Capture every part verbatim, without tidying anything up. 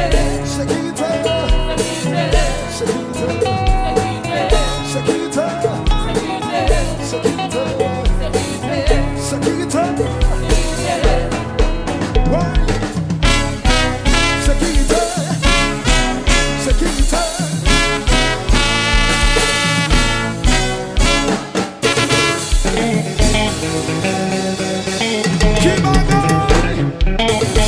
Sekirite. Sekirite. Sekirite. Sekirite. Sekirite. Woy. Sekirite. Sekirite. Ki bagay?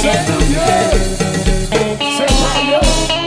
Se nou ye. Se pa yo.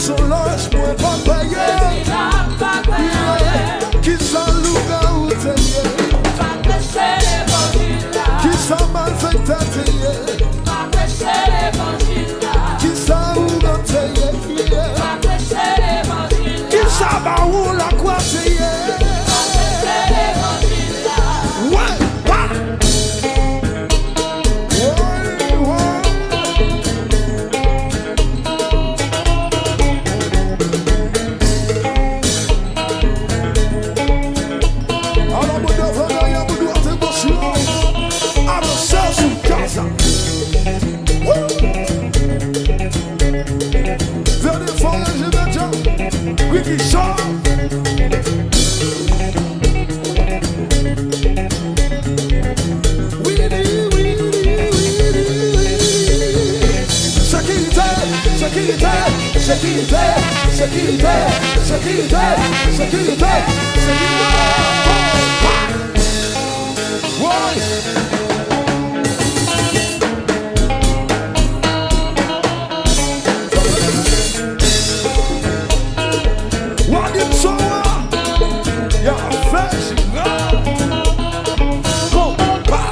Sou lòj mwen pa peye. Kisa lougawou te ye? Kisa malfektè te ye? Kisa ougan te ye? Kisa bawon lakwa te ye? Wè, pa! Woy, woy. Ala moun devan dèyè, moun dwat e goch yo. Avanse sou djaz la. Woo! Vini fò rejime djaz. Ricky Shaw. Sekirite, sekirite, sekirite. Woy! Wadipso a, y ap fè jira konpa.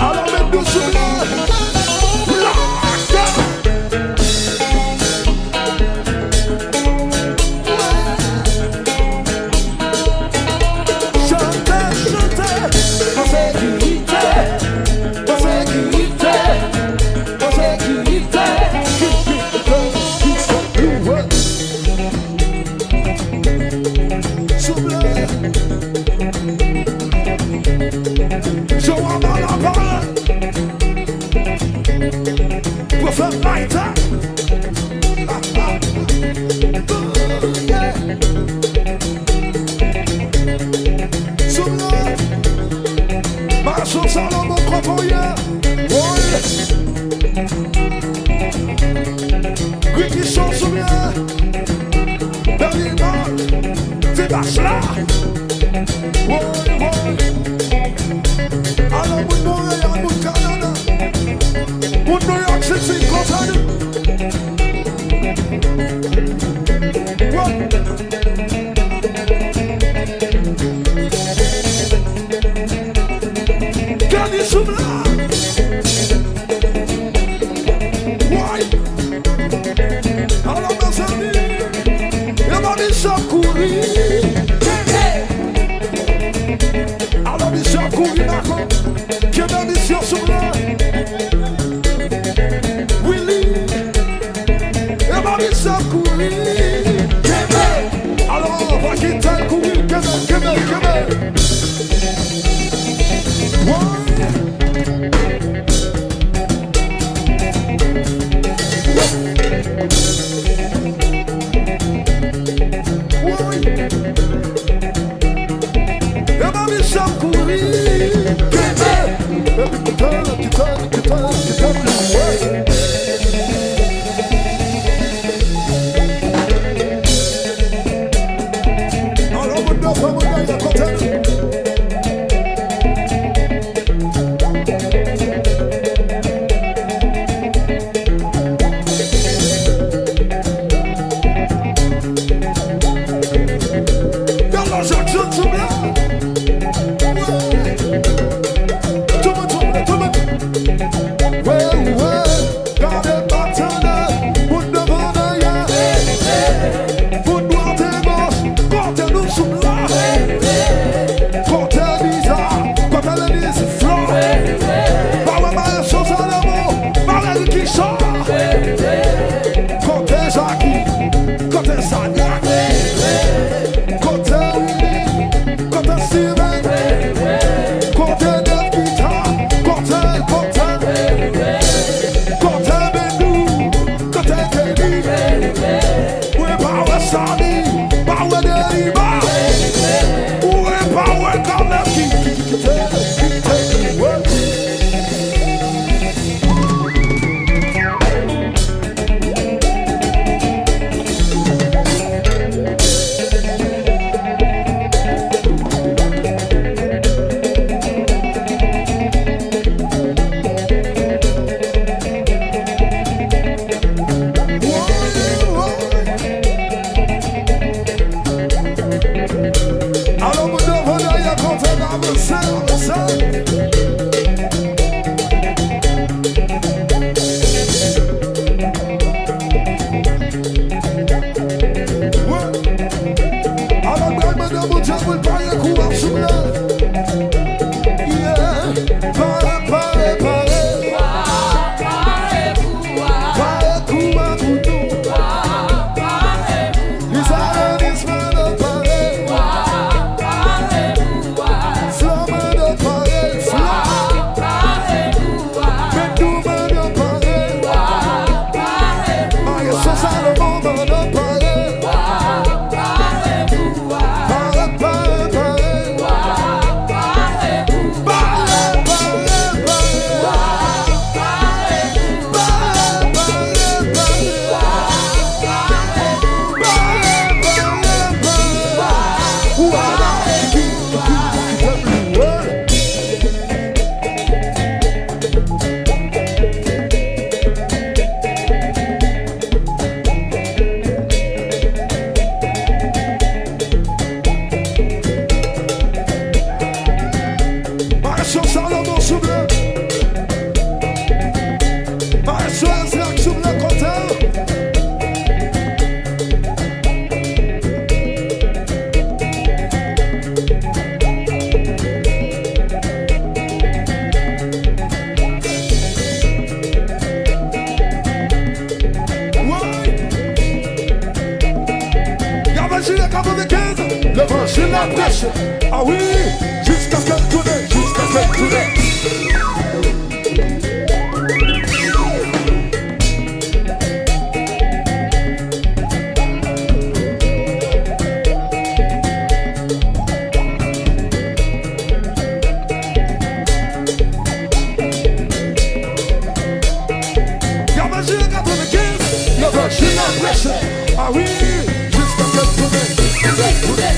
Ala met nou sou la. Chante, chante, an sekirite, an sekirite, an sekirite. Souple. Joab a la parole. Pwofèt Layta. Ah, ah. Oh, yeah. Souple. Mason Salomon, kote w ye? Woy. Ricky Shaw, souple. Bèl imaj. Ti bas la. Woy, woy. Alò, moun Monreyal, moun Kanada, moun New York City, konsa nou. Woy. Kenny Souple. Woy. Alò, mezanmi, e pa misye ap kouri. Alò, misye ap kouri, dakò. Kenbe misye, souple. Willy. E pa misye ap kouri. Kenbe. Alò, pa kite l kouri. Kenbe, kenbe, kenbe. Woy. Woy. E pa misye ap kouri. Kenbe. Epi kite l, kite l, kite l, kite l. Woy. Alò, moun nan, fè moun nan, kote nou. Gade Jackson souple. Wè. Tout moun souple, tout moun. Wè, wè. Gade batana, moun devan dèyè, moun dwat e goch, kote nou sou la, kote Biza, kote Lenis Flo, pa wè Maestro Salomon, pa wè Ricky Shaw, kote Jackie, kote Sanya, kote Willy, kote Steven, kote Nèf Gita, kote, kote, kote Bendou, kote Kenny. Mwen pa wè Samy, pa wè Deriba. Mwen pa wè Kaleb ki, ki, ki, ki te, ki te, ki wè. Katrevenkenz, levanjil la preche. Ah wi, jiskaske l tounen, jiskaske l tounen. Levanjil katrevenkenz, levanjil la preche. Ah wi, jiskaske l tounen, jiskaske l tounen.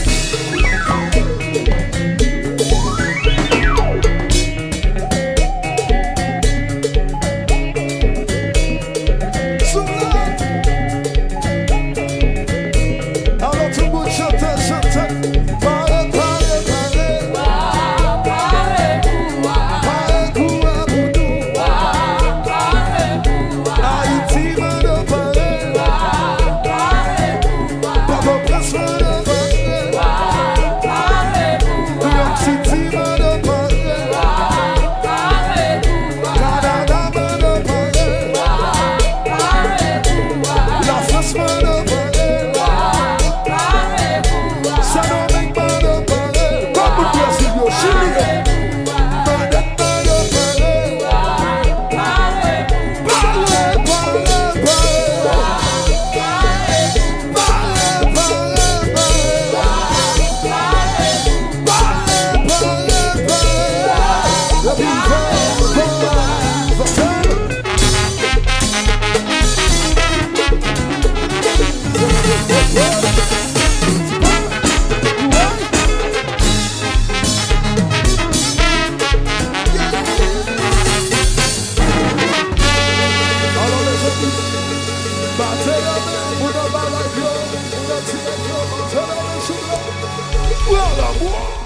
Sou la. Alò tout moun chante, chante. Pare, pare, pare. Pare pou wa pou nou. Ayiti mande pare. Pòtoprens mande pare. New York City mande pare. Kanada mande pare. Lafrans mande pare. Sendomeng mande pare. Kòm moun Brezil yo, Chili yo. Mande, mande pare. Pare, pare, pare. Pare, pare, pare. Pare, pare, pare. Epi fè, fè, fè. Alò, mezanmi, bate la men pou nou ba live yo, pou nou ti nèg yo, bate la men sou nou. Pran lanmou.